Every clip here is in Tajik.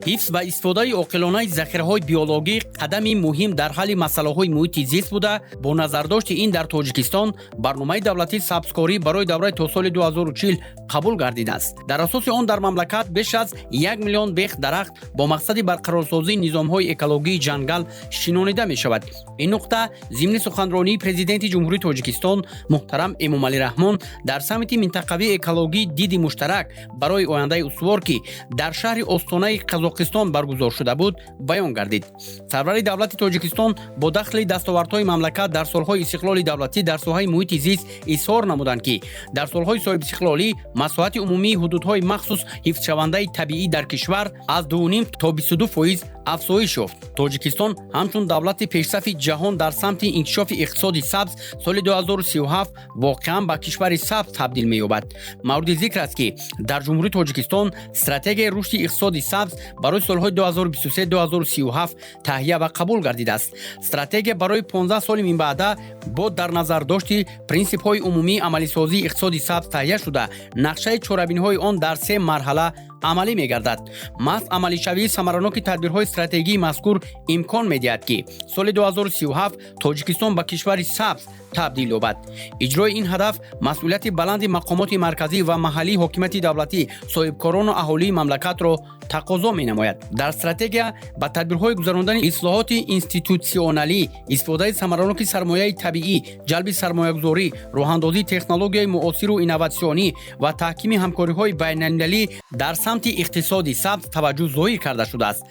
Ҳифз ва истифодаи оқилонаи захираҳои биологӣ қадами муҳим дар ҳалли масъалаҳои муҳити зист буда, бо назардошти ин дар Тоҷикистон барномаи давлатии сабзкорӣ барои давраи то соли 2040 қабул гардидааст. Дар асоси он дар мамлакат беш аз 1 миллион бех дарахт бо мақсади барқарорсозии низомҳои экологии ҷангал шинонида мешавад. Ин нуқта зимни суханронии Президенти Ҷумҳурии Тоҷикистон муҳтарам Эмомалӣ Раҳмон дар саммити минтақавии экологӣ «Диди муштарак барои ояндаи устувор», ки дар шаҳри Остонаи Қазоқистон баргузор шуда буд, баён гардид. Сарвари давлати Тоҷикистон бо дахли дастовардҳои мамлакат дар солҳои истиқлоли давлатӣ дар соҳаи муҳити зист изҳор намуданд, ки дар солҳои соҳибистиқлолӣ масоҳати умумии ҳудудҳои махсус ҳифзшавандаи табиӣ дар кишвар аз 2,5 то 22% афзоиш ёфт. Тоҷикистон ҳамчун давлати пешсафи ҷаҳон дар самти инкишофи иқтисоди сабз соли 2037 воқеан ба кишвари сабз табдил меёбад. Мавриди зикр аст, ки дар Ҷумҳурии Тоҷикистон стратегияи рушди иқтисоди сабз барои солҳои 2023-2037 таҳия ва қабул гардидааст. Стратегия барои 15 соли минбаъда бо дар назардошти принсипҳои умумии амалисозии иқтисоди сабз таҳия шуда, нақшаи чорабиниҳои он дар се марҳала амалӣ мегардад. Маҳз амалишавии самараноки тадбирҳои стратегии мазкур имкон медиҳад, ки соли 2037 Тоҷикистон ба кишвари сабз табдил ёбад. Иҷрои ин ҳадаф масъулияти баланди мақомоти марказӣ ва маҳаллии ҳокимияти давлатӣ, соҳибкорону аҳолии мамлакатро тақозо менамояд. Дар стратегия ба тадбирҳои гузарондани ислоҳоти институтсионалӣ, истифодаи самараноки сармояи табиӣ, ҷалби сармоягузорӣ, роҳандозии технологияи муосиру инноватсионӣ ва таҳкими ҳамкориҳои байналмилалӣ дар самти иқтисоди сабз таваҷҷӯҳ зоҳир карда шудааст.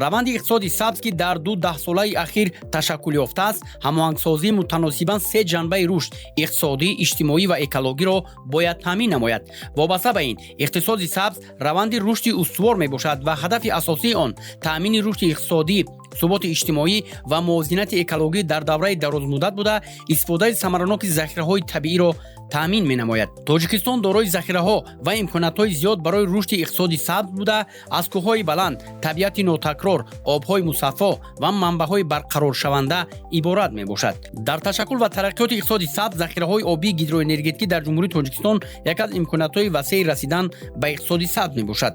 Раванди иқтисоди сабз, ки дар ду даҳсолаи ахир ташаккул ёфтааст, ҳамоҳангсозии мутаносибан се ҷанбаи рушд: иқтисодӣ, иҷтимоӣ ва экологиро бояд таъмин намояд. Вобаста ба ин, иқтисоди сабз раванди рушди устувор мебошад ва ҳадафи асосии он таъмини рушди иқтисодӣ, суботи иҷтимоӣ ва мувозинати экологӣ дар давраи дарозмуддат буда, истифодаи самараноки захираҳои табииро таъмин менамояд. Тоҷикистон дорои захираҳо ва имкониятҳои зиёд барои рушди иқтисоди сабз буда, аз кӯҳҳои баланд, табиати нотакрор, обҳои мусаффо ва манбаъҳои барқароршаванда иборат мебошад. Дар ташаккул ва тараққиёти иқтисоди сабз захираҳои обии гидроэнергетикӣ дар Ҷумҳурии Тоҷикистон яке аз имкониятҳои васеи расидан ба иқтисоди сабз мебошад.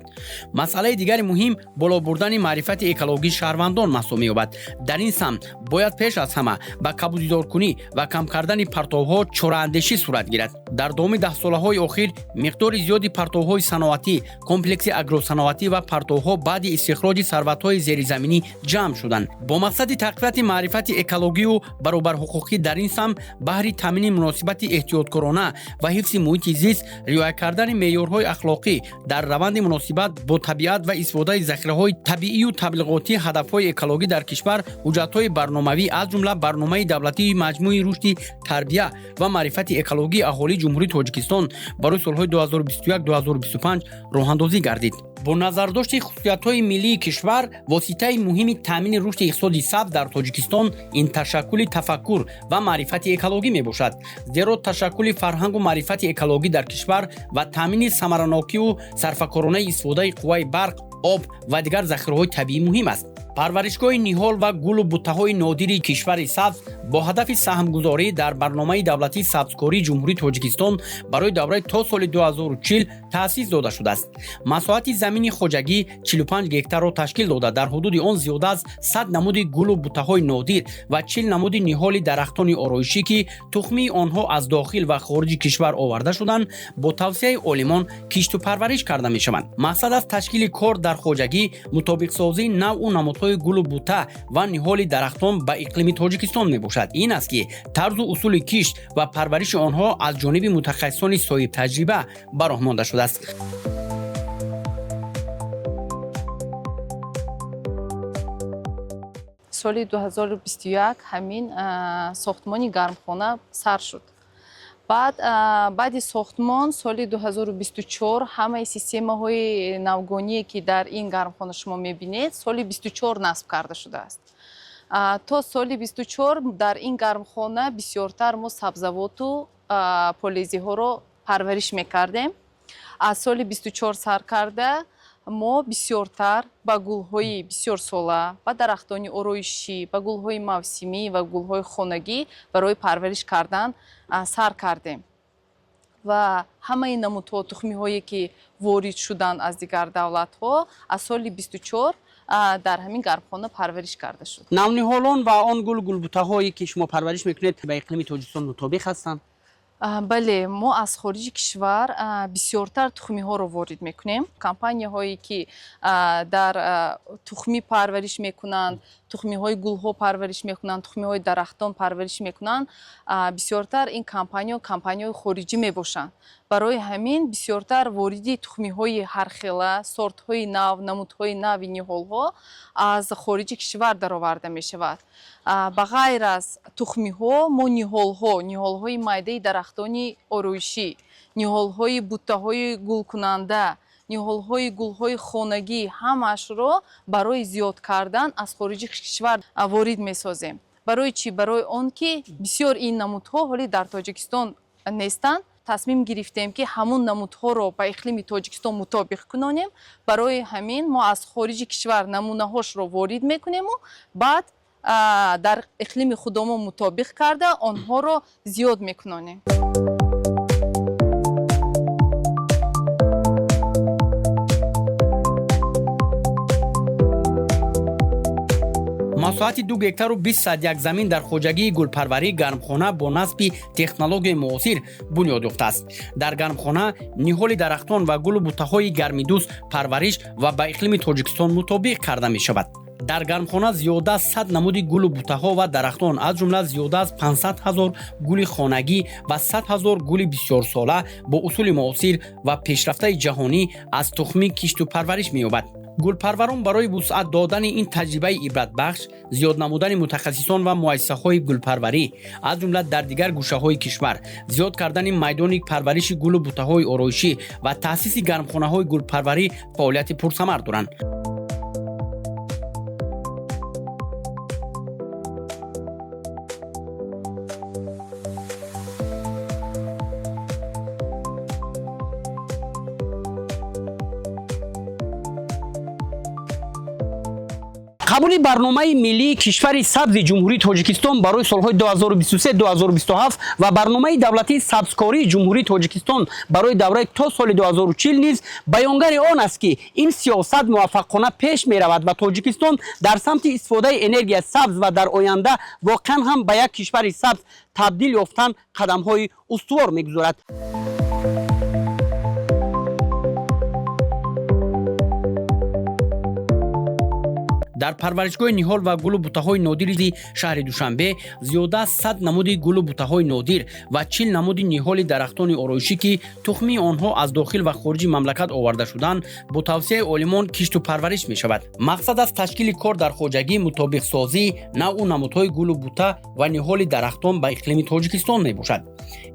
Масъалаи дигари муҳим боло бурдани маърифати экологии шаҳрвандон маҳсуб меёбад. Дар ин самт бояд пеш аз ҳама ба кабудидоркунӣ ва кам кардани партовҳо чораандешӣ сурат гирад. Дар давоми даҳсолаҳои охир миқдори зиёди партовҳои саноатӣ, комплекси агросаноатӣ ва партовҳо баъди истихроҷи сарватҳои зеризаминӣ ҷамъ шуданд. Бо мақсади тақвияти маърифати экологию баробарҳуқуқӣ дар ин самт, баҳри таъмини муносибати эҳтиёткорона ва ҳифзи муҳити зист, риоя кардани меъёрҳои ахлоқӣ дар раванди муносибат бо табиат ва истифодаи захираҳои табиию таблиғотии ҳадафҳои экологӣ дар кишвар ҳуҷҷатҳои барномавӣ, аз ҷумла барномаи давлатии маҷмӯи рушди тарбия ва маърифати экологии аҳолии Ҷумҳурии Тоҷикистон барои солҳои 2021-2025 роҳандозӣ гардид. Бо назардошти хусусиятҳои миллии кишвар, воситаи муҳими таъмини рушди иқтисоди сабз дар Тоҷикистон ин ташаккули тафаккур ва маърифати экологӣ мебошад. Зеро ташаккули фарҳангу маърифати экологӣ дар кишвар ва таъмини самаранокиву сарфакоронаи истифодаи қувваи барқ, об ва дигар захираҳои табиӣ муҳим аст. Парваришгоҳи ниҳол ва гулу буттаҳои нодири кишвари сабз бо ҳадафи саҳмгузорӣ дар барномаи давлатии сабзкории Ҷумҳурии Тоҷикистон барои давраи то соли 2040 таъсис дода шудааст. Масоҳати замини хоҷагӣ 45 гектарро ташкил дода, дар ҳудуди он зиёда аз 100 намуди гулу буттаҳои нодир ва 40 намуди ниҳоли дарахтони ороишӣ, ки тухмии онҳо аз дохил ва хориҷи кишвар оварда шуданд, бо тавсияи олимон кишту парвариш карда мешаванд. Мақсад аз ташкили кор дар хоҷагӣ мутобиқсозии навъу намудҳои гулу бута ва ниҳоли дарахтон ба иқлими Тоҷикистон мебошад. Ин аст, ки тарзу усули кишт ва парвариши онҳо аз ҷониби мутахассисони соҳибтаҷриба ба роҳ монда шудааст. Соли 2021 ҳамин сохтмони гармхона сар шуд. Баъд баъди сохтмон соли 2024 ҳамаи системаҳои навгоние, ки дар ин гармхона шумо мебинед, соли 24 насб карда шудааст. То соли 24 дар ин гармхона бисёртар мо сабзавоту полезиҳоро парвариш мекардем. Аз соли 24 сар карда мо бисёртар ба гулҳои бисёрсола, ба дарахтони ороишӣ, ба гулҳои мавсимӣ ва гулҳои хонагӣ барои парвариш кардан сар кардем ва ҳамаи намудҳо, тухмиҳое, ки ворид шуданд аз дигар давлатҳо, аз соли 24. Дар ҳамин гармхона парвариш карда шуд. Навниҳолон ва он гул гулбутаҳое, ки шумо парвариш мекунед, ба иқлими Тоҷикистон мутобиқ ҳастанд? Бале, мо аз хориҷи кишвар бисёртар тухмиҳоро ворид мекунем. Компанияҳое, ки дар тухмӣ парвариш мекунанд, тухмиҳои гулҳо парвариш мекунанд, тухмиҳои дарахтон парвариш мекунанд, бисёртар ин компанияҳо компанияҳои хориҷӣ мебошанд. Барои ҳамин бисёртар вориди тухмиҳои ҳархела, сортҳои нав, намудҳои нави ниҳолҳо аз хориҷи кишвар дароварда мешавад. Ба ғайр аз тухмиҳо, мо ниҳолҳо, ниҳолҳои майдаи дарахтони ороишӣ, ниҳолҳои буттаҳои гулкунанда, ниҳолҳои гулҳои хонагӣ, ҳамаашро барои зиёд кардан аз хориҷи кишвар ворид месозем. Барои чӣ? Барои он ки бисёр ин намудҳо ҳоле дар Тоҷикистон нестанд. Тасмим гирифтем, ки ҳамун намудҳоро ба иқлими Тоҷикистон мутобиқ кунонем. Барои ҳамин мо аз хориҷи кишвар намунаҳошро ворид мекунему баъд дар иқлими худомон мутобиқ карда, онҳоро зиёд мекунонем. Масоҳати 2 гектару 20 сад як замин дар хоҷагии гулпарварӣ гармхона бо насби технологияи муосир бунёд ёфтааст. Дар гармхона ниҳоли дарахтон ва гулу буттаҳои гармидӯст парвариш ва ба иқлими Тоҷикистон мутобиқ карда мешавад. Дар гармхона зиёда аз 100 намуди гулу буттаҳо ва дарахтон, аз ҷумла зиёда аз 500 ҳазор гули хонагӣ ва 100 ҳазор гули бисёрсола бо усули муосир ва пешрафтаи ҷаҳонӣ аз тухмӣ кишту парвариш меёбад. Гулпарварон барои вусъат додани ин таҷрибаи ибратбахш, зиёд намудани мутахассисон ва муассисаҳои гулпарварӣ, аз ҷумла дар дигар гӯшаҳои кишвар, зиёд кардани майдони парвариши гулу буттаҳои ороишӣ ва таъсиси гармхонаҳои гулпарварӣ фаъолияти пурсамар доранд. Қабули барномаи миллии кишвари сабзи Ҷумҳурии Тоҷикистон барои солҳои 2023-2027 ва барномаи давлатии сабзкории Ҷумҳурии Тоҷикистон барои давраи то соли 2040 низ баёнгари он аст, ки ин сиёсат муваффақона пеш меравад ва Тоҷикистон дар самти истифодаи энергия сабз ва дар оянда воқеан ҳам ба як кишвари сабз табдил ёфтан қадамҳои устувор мегузорад. Дар парваришгоҳи ниҳол ва гулу буттаҳои нодири шаҳри Душанбе зиёда аз 100 намуди гулу буттаҳои нодир ва 40 намуди ниҳоли дарахтони ороишӣ, ки тухмии онҳо аз дохил ва хориҷи мамлакат оварда шуданд, бо тавсияи олимон кишту парвариш мешавад. Мақсад аз ташкили кор дар хоҷагӣ мутобиқсозии навъу намудҳои гулу бутта ва ниҳоли дарахтон ба иқлими Тоҷикистон мебошад.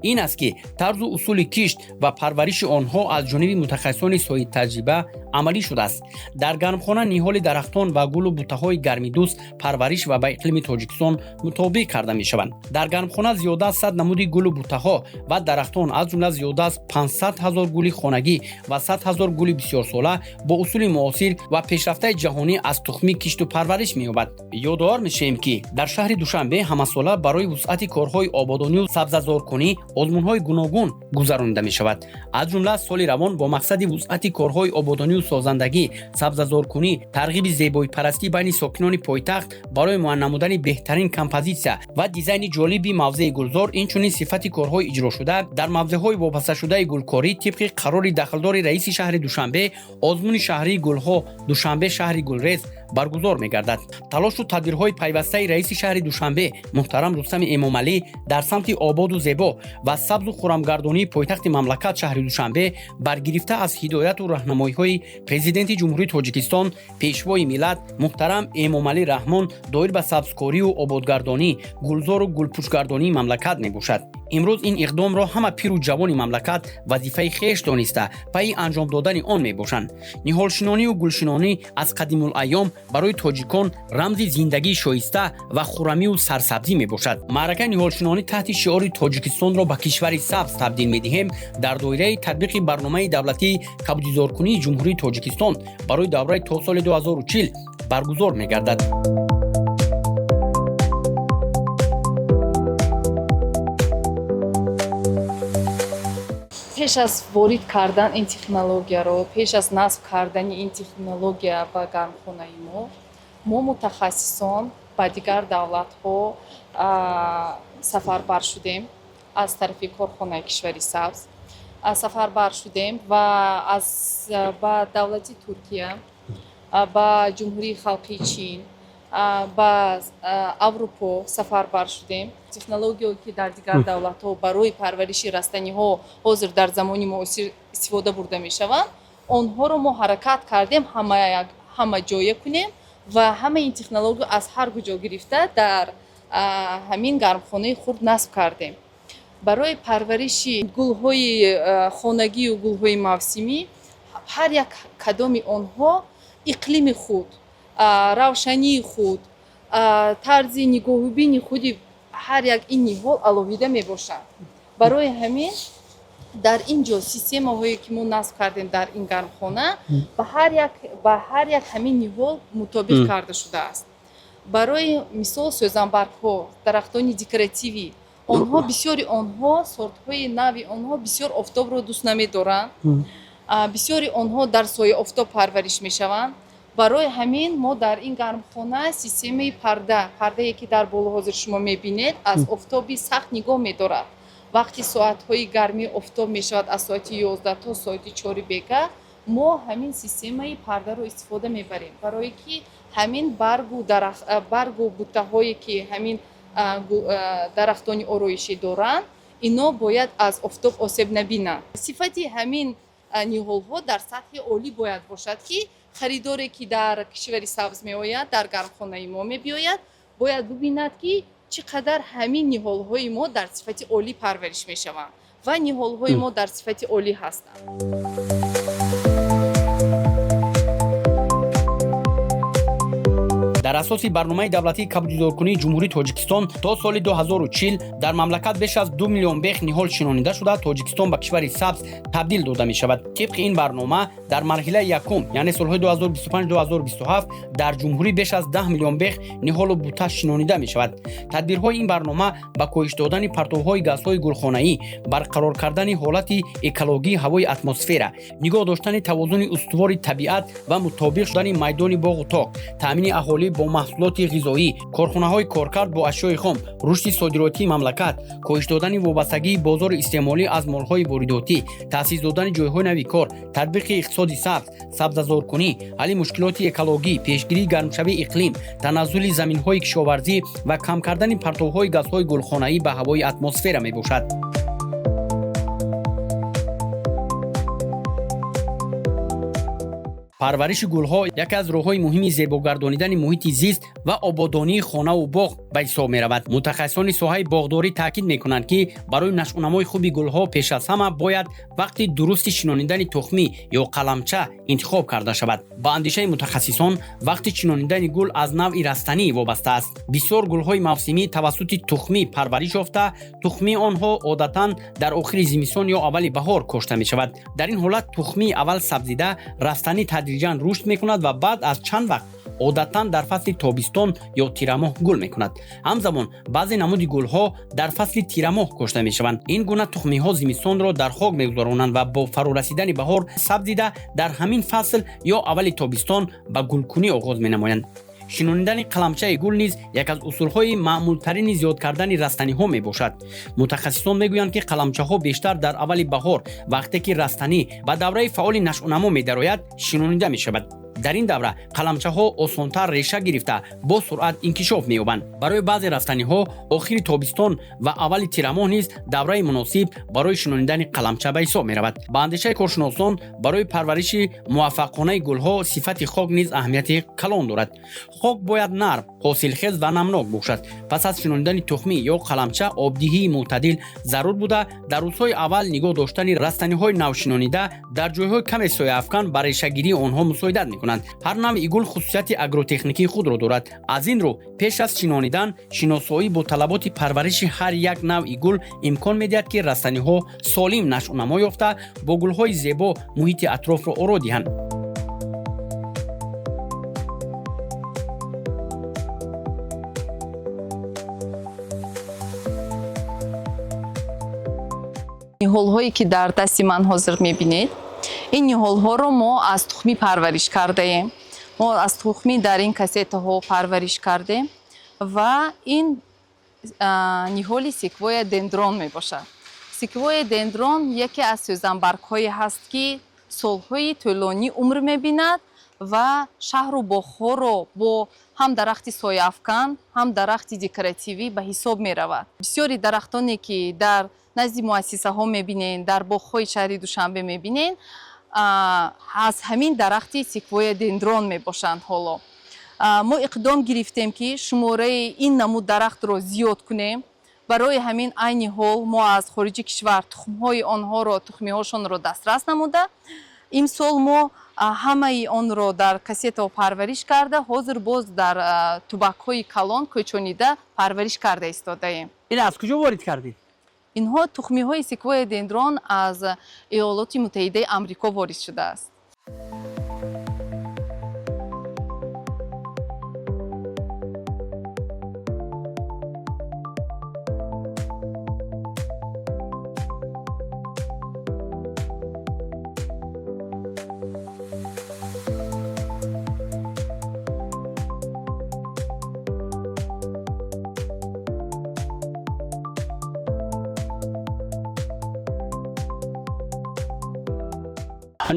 Ин аст, ки тарзу усули кишт ва парвариши онҳо аз ҷониби мутахассисони соҳибтаҷриба амалӣ шудааст. Дар гармхона ниҳоли дарахтон ва гулу буттаҳои гармидӯст парвариш ва ба иқлими Тоҷикистон мутобиқ карда мешаванд. Дар гармхона зиёда аз 100 намуди гулу буттаҳо ва дарахтон, аз ҷумла зиёда аз 500 ҳазор гули хонагӣ ва 100 ҳазор гули бисёрсола бо усули муосир ва пешрафтаи ҷаҳонӣ аз тухмӣ кишту парвариш меёбад. Ёдовар мешавем, ки дар шаҳри Душанбе ҳамасола барои вусъати корҳои ободонию сабзазоркунӣ озмунҳои гуногун гузаронида мешавад. Аз ҷумла соли равон бо мақсади вусъати корҳои ободонию созандагӣ, сабзазоркунӣ, тарғиби зебоипарастӣ байни сокинони пойтахт барои муайян намудани беҳтарин композитсия ва дизайни ҷолиби мавзеи гулзор, инчунин сифати корҳои иҷрошуда дар мавзеъҳои вобасташудаи гулкорӣ, тибқи қарори дахлдори раиси шаҳри Душанбе озмуни шаҳрии гулҳо «Душанбе шаҳри гулрез» баргузор мегардад. Талошу тадбирҳои пайвастаи раиси шаҳри Душанбе муҳтарам Рустами Эмомалӣ дар самти ободу зебо ва сабзу хурамгардонии пойтахти мамлакат, шаҳри Душанбе, баргирифта аз ҳидояту раҳнамоиҳои Президенти Ҷумҳурии Тоҷикистон, Пешвои миллат муҳтарам Эмомалӣ Раҳмон доир ба сабзкорию ободгардонӣ, гулзору гулпӯшгардонии мамлакат мебошад. Имрӯз ин иқдомро ҳама пиру ҷавони мамлакат вазифаи хеш дониста, пайи анҷом додани он мебошанд. Ниҳолшинонию гулшинонӣ аз қадимулайём барои тоҷикон рамзи зиндагии шоиста ва хурамию сарсабзӣ мебошад. Маъракаи ниҳолшинонӣ таҳти шиори «Тоҷикистонро ба кишвари сабз табдил медиҳем» дар доираи татбиқи барномаи давлатии кабудизоркунии Ҷумҳурии Тоҷикистон барои давраи то соли 2040 баргузор мегардад. Пеш аз ворид кардан ин технологияро, пеш аз насб кардани ин технология ба гармхонаи мо, мо мутахассисон ба дигар давлатҳо сафарбар шудем. Аз тарафи корхонаи Кишвари сабз сафарбар шудем ва аз ба давлати Туркия, ба Ҷумҳурии Халқии Чин, ба Аврупо сафарбар шудем. Технологияе, ки дар дигар давлатҳо барои парвариши растаниҳо ҳозир дар замони муосир истифода бурда мешаванд, онҳоро мо ҳаракат кардем ҳама ҷоя кунем ва ҳамаи ин технология аз ҳар куҷо гирифта дар ҳамин гармхонаи хурд насб кардем. Барои парвариши гулҳои хонагию гулҳои мавсимӣ ҳар як кадоми онҳо иқлими худ, равшании худ, тарзи нигоҳубини худи ҳар як ин ниҳол алоҳида мебошад. Барои ҳамин дар ин ҷо системаҳое, ки мо насб кардем дар ин гармхона, ба ҳар як ҳамин ниҳол мутобиқ карда шудааст. Барои мисол, сӯзанбаргҳо, дарахтони декоративӣ, онҳо, бисёри онҳо, сортҳои нави онҳо бисёр офтобро дӯст намедоранд, бисёри онҳо дар соя офтоб парвариш мешаванд. Барои ҳамин мо дар ин гармхона системаи парда, пардае, ки дар боло ҳозир шумо мебинед, аз офтоби сахт нигоҳ медорад. Вақти соатҳои гармии офтоб мешавад, аз соати 11 то соати 4 бега, мо ҳамин системаи пардаро истифода мебарем, барое ки ҳамин баргу буттаҳое, ки ҳамин дарахтони ороишӣ доранд, ино бояд аз офтоб осеб набинанд. Сифати ҳамин ниҳолҳо дар сатҳи олӣ бояд бошад, ки харидоре, ки дар Кишвари сабз меояд, дар гармхонаи мо мебиёяд, бояд бубинад, ки чӣ қадар ҳамин ниҳолҳои мо дар сифати олӣ парвариш мешаванд ва ниҳолҳои мо дар сифати олӣ ҳастанд. Дар асоси барномаи давлатии кабудизоркунии Ҷумҳурии Тоҷикистон то соли 2040 дар мамлакат беш аз 2 миллион бех ниҳол шинонида шуда, Тоҷикистон ба кишвари сабз табдил дода мешавад. Тибқи ин барнома, дар марҳилаи якум, яъне солҳои 2025-2027, дар ҷумҳурӣ беш аз 10 миллион бех ниҳолу бута шинонида мешавад. Тадбирҳои ин барнома ба коҳиш додани партовҳои газҳои гулхонаӣ, барқарор кардани ҳолати экологии ҳавои атмосфера, нигоҳ доштани тавозуни устувори табиат ва мутобиқ шудани майдони боғу ток, таъмини аҳолӣ бо маҳсулоти ғизоӣ, корхонаҳои коркард бо ашёи хом, рушди содиротии мамлакат, коҳиш додани вобастагии бозори истеъмолӣ аз молҳои воридотӣ, таъсис додани ҷойҳои нави кор, татбиқи иқтисоди сабз, сабзазоркунӣ, ҳалли мушкилоти экологӣ, пешгирии гармшавии иқлим, таназзули заминҳои кишоварзӣ ва кам кардани партовҳои газҳои гулхонаӣ ба ҳавои атмосфера мебошад. Парвариши гулҳо яке аз роҳҳои муҳими зебогардонидани муҳити зист ва ободонии хонаву боғ ба ҳисоб меравад. Мутахассисони соҳаи боғдорӣ таъкид мекунанд, ки барои нашъунамои хуби гулҳо пеш аз ҳама бояд вақти дурусти шинонидани тухмӣ ё қаламча интихоб карда шавад. Ба андешаи мутахассисон, вақти шинонидани гул аз навъи растанӣ вобаста аст. Бисёр гулҳои мавсимӣ тавассути тухмӣ парвариш ёфта, тухмии онҳо одатан дар охири зимистон ё аввали баҳор кошта мешавад. Дар ин ҳолат тухмӣ аввал сабзида, растанӣ тадриҷан рушд мекунад ва баъд аз чанд вақт, одатан дар фасли тобистон ё тирамоҳ, гул мекунад. Ҳамзамон баъзе намуди гулҳо дар фасли тирамоҳ кошта мешаванд. Ин гуна тухмиҳо зимистонро дар хок мегузаронанд ва бо фарорасидани баҳор сабзида, дар ҳамин фасл ё аввали тобистон ба гулкунӣ оғоз менамоянд. Шинонидани қаламчаи гул низ як аз усулҳои маъмултарини зиёд кардани растаниҳо мебошад. Мутахассисон мегӯянд, ки қаламчаҳо бештар дар аввали баҳор, вақте ки растанӣ ба давраи фаъоли нашъунамо медарояд, шинонида мешавад. Дар ин давра қаламчаҳо осонтар реша гирифта, бо суръат инкишоф меёбанд. Барои баъзе растаниҳо охири тобистон ва аввали тирамоҳ низ давраи муносиб барои шинонидани қаламча ба ҳисоб меравад. Ба андешаи коршиносон, барои парвариши муваффақонаи гулҳо сифати хок низ аҳамияти калон дорад. Хок бояд нарм, ҳосилхез ва намнок бошад. Пас аз шинонидани тухмӣ ё қаламча обдиҳии мӯътадил зарур буда, дар рӯзҳои аввал нигоҳ доштани растаниҳои навшинонида дар ҷойҳои каме сояафкан ба решагирии онҳо мусоидат мекунанд. Ҳар навъи гул хусусияти агротехникии худро дорад. Аз ин рӯ, пеш аз шинонидан шиносоӣ бо талаботи парвариши ҳар як навъи гул имкон медиҳад, ки растаниҳо солим нашъунамо ёфта, бо гулҳои зебо муҳити атрофро оро диҳанд. Ниҳолҳое, ки дар дасти ман ҳозир мебинед, ин ниҳолҳоро мо аз тухмӣ парвариш кардаем. Мо аз тухмӣ дар ин кассетаҳо парвариш кардем ва ин ниҳоли секвоя дендрон мебошад. Секвоя дендрон яке аз сӯзанбаргҳое ҳаст, ки солҳои тӯлонӣ умр мебинад ва шаҳру боғҳоро бо ҳам дарахти сояафкан, ҳам дарахти декоративӣ ба ҳисоб меравад. Бисёри дарахтоне, ки дар назди муассисаҳо мебинед, дар боғҳои шаҳри Душанбе мебинед, аз ҳамин дарахти секвоя дендрон мебошанд. Ҳоло мо иқдом гирифтем, ки шумораи ин намуд дарахтро зиёд кунем. Барои ҳамин айни ҳол мо аз хориҷи кишвар тухмҳои онҳоро, тухмиҳошонро дастрас намуда, имсол мо ҳамаи онро дар кассетаҳо парвариш карда, ҳозир боз дар тубакҳои калон кӯчонида парвариш карда истодаем. Ин аз куҷо ворид кардед? Инҳо тухмиҳои секвоя дендрон аз Иёлоти Муттаҳидаи Амрико ворид шудааст.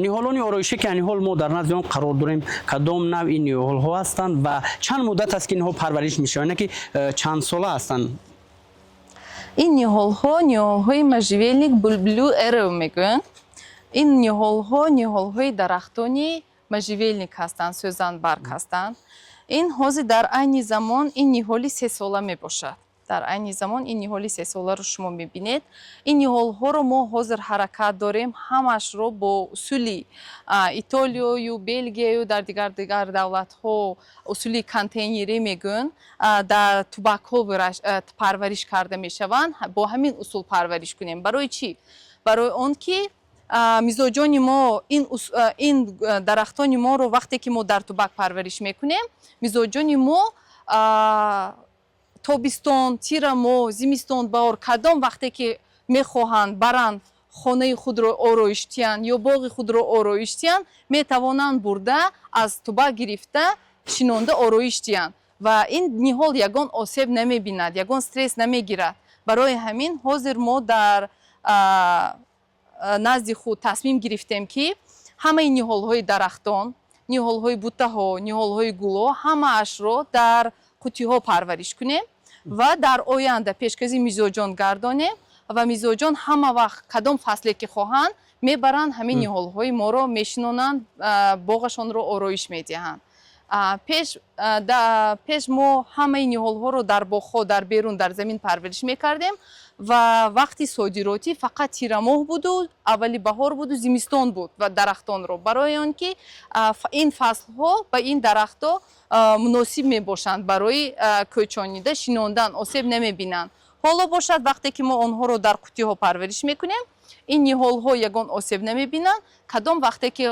Ниҳолони ороишӣ, ки ниҳол мо дар назди он қарор дорем, кадом навъи ниҳолҳо ҳастанд ва чанд муддат аст, ки инҳо парвариш мешаванд, яъне ки чанд сола ҳастанд? Ин ниҳолҳо ниҳолҳои можжевельник Blue Arrow мегӯянд. Ин ниҳолҳо ниҳолҳои дарахтони можжевельник ҳастанд, сӯзанбарг ҳастанд. Ин ҳозир дар айни замон ин ниҳоли сесола мебошад. Дар айни замон ин ниҳоли сесоларо шумо мебинед. Ин ниҳолҳоро мо ҳозир ҳаракат дорем ҳамашро бо усули Итолиёю Белгияю дар дигар дигар давлатҳо усули контейнерӣ мегӯянд, дар тубакҳо парвариш карда мешаванд, бо ҳамин усул парвариш кунем. Барои чӣ? Барои он ки мизоҷони мо ин дарахтони моро, вақте ки мо дар тубак парвариш мекунем, мизоҷони мо тобистон, тирамоҳ, зимистон, баҳор, кадом вақте ки мехоҳанд баранд, хонаи худро ороиш диҳанд ё боғи худро ороиш диҳанд, метавонанд бурда аз тубак гирифта шинонда ороиш диҳанд ва ин ниҳол ягон осеб намебинад, ягон стресс намегирад. Барои ҳамин ҳозир мо дар назди худ тасмим гирифтем, ки ҳамаи ниҳолҳои дарахтон, ниҳолҳои буттаҳо, ниҳолҳои гулҳо, ҳамаашро дар қуттиҳо парвариш кунем ва дар оянда пешкази мизоҷон гардонем ва мизоҷон ҳама вақт кадом фасле ки хоҳанд, мебаранд, ҳамин ниҳолҳои моро мешинонанд, боғашонро ороиш медиҳанд. Пеш мо ҳамаи ниҳолҳоро дар боғҳо, дар берун, дар замин парвариш мекардем ва вақти содиротӣ фақат тирамоҳ буду аввали баҳор буду зимистон буд ва дарахтонро, барои он ки ин фаслҳо ба ин дарахтҳо муносиб мебошанд барои кӯчонида шинондан, осеб намебинанд. Ҳоло бошад, вақте ки мо онҳоро дар қуттиҳо парвариш мекунем, ин ниҳолҳо ягон осеб намебинанд. Кадом вақте ки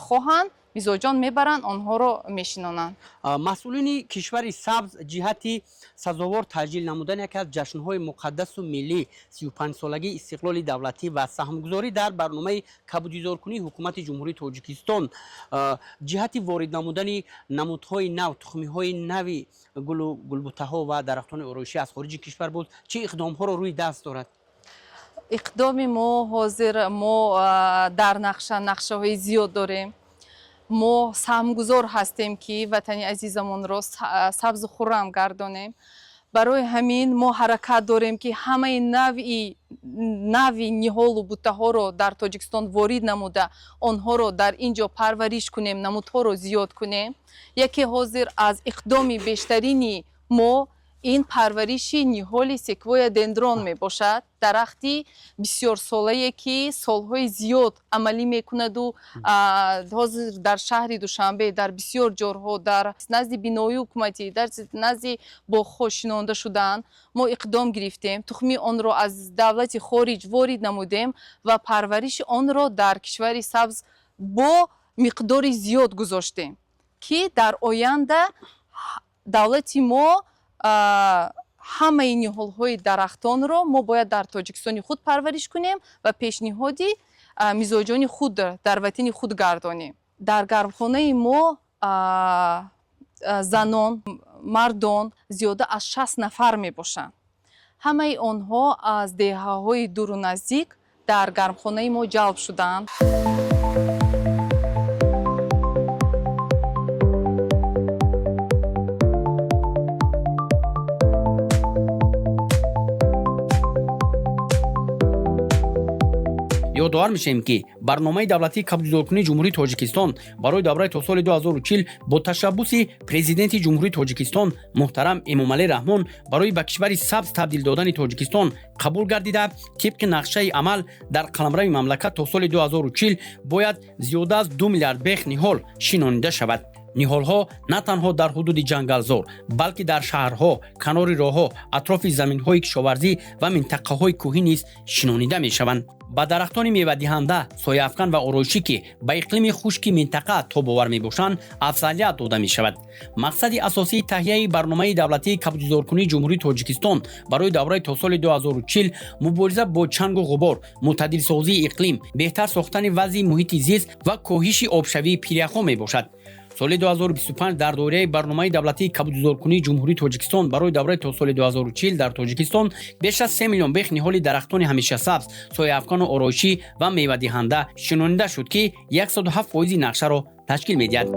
хоҳанд, мизоҷон мебаранд, онҳоро мешинонанд. Масъулини кишвари сабз ҷиҳати сазовор таҷлил намудани яке аз ҷашнҳои муқаддасу миллӣ, 35-солагии истиқлоли давлатӣ ва саҳмгузорӣ дар барномаи кабудизоркунии ҳукумати Ҷумҳурии Тоҷикистон, ҷиҳати ворид намудани намудҳои нав, тухмиҳои нави гулу гулбутаҳо ва дарахтони ороишӣ аз хориҷи кишвар буд, чӣ иқдомҳоро рӯи даст дорад? Иқдоми мо ҳозир мо дар нақшаҳои зиёд дорем. Мо саҳмгузор ҳастем, ки ватани азизамонро сабзу хуррам гардонем. Барои ҳамин мо ҳаракат дорем, ки ҳамаи нави ниҳолу буттаҳоро дар Тоҷикистон ворид намуда, онҳоро дар ин ҷо парвариш кунем, намудҳоро зиёд кунем. Яке ҳозир аз иқдоми бештарини мо ин парвариши ниҳоли секвоя дендрон мебошад, дарахти бисёрсолае, ки солҳои зиёд амалӣ мекунаду ҳозир дар шаҳри Душанбе дар бисёр ҷорҳо, дар назди бинои ҳукуматӣ, дар назди боғҳо шинонда шудаанд. Мо иқдом гирифтем, тухми онро аз давлати хориҷ ворид намудем ва парвариши онро дар кишвари сабз бо миқдори зиёд гузоштем, ки дар оянда давлати мо Ҳамаи ниҳолҳои дарахтонро мо бояд дар Тоҷикистони худ парвариш кунем ва пешниҳоди мизоҷони худ дар ватани худ гардонем. Дар гармхонаи мо занон, мардон зиёда аз 60 нафар мебошанд. Ҳамаи онҳо аз деҳаҳои дуру наздик дар гармхонаи мо ҷалб шуданд. Ёдовар мешавем, ки барномаи давлатии кабудизоркунии Ҷумҳурии Тоҷикистон барои давраи то соли 2040 бо ташаббуси Президенти Ҷумҳурии Тоҷикистон муҳтарам Эмомалӣ Раҳмон барои ба кишвари сабз табдил додани Тоҷикистон қабул гардида, тибқи нақшаи амал дар қаламрави мамлакат то соли 2040 бояд зиёда аз 2 миллиард бех ниҳол шинонида шавад. Ниҳолҳо на танҳо дар ҳудуди ҷангалзор, балки дар шаҳрҳо, канори роҳҳо, атрофи заминҳои кишоварзӣ ва минтақаҳои кӯҳӣ низ шинонида мешаванд. Ба дарахтони мевадиҳанда, сояафкан ва ороишӣ, ки ба иқлими хушки минтақа тобовар мебошанд, афзалият дода мешавад. Мақсади асосии таҳияи барномаи давлатии кабудизоркунии Ҷумҳурии Тоҷикистон барои давраи то соли 2040 мубориза бо чангу ғубор, мӯътадилсозии иқлим, беҳтар сохтани вазъи муҳити зист ва коҳиши обшавии пиряхҳо мебошад. Соли 2025 дар доираи барномаи давлатии кабудизоркунии Ҷумҳурии Тоҷикистон барои давраи то соли 2040 дар Тоҷикистон беш аз 3 миллион бех ниҳоли дарахтони ҳамешасабз, сояафкану ороишӣ ва мевадиҳанда шинонида шуд, ки 107 фоизи нақшаро ташкил медиҳад.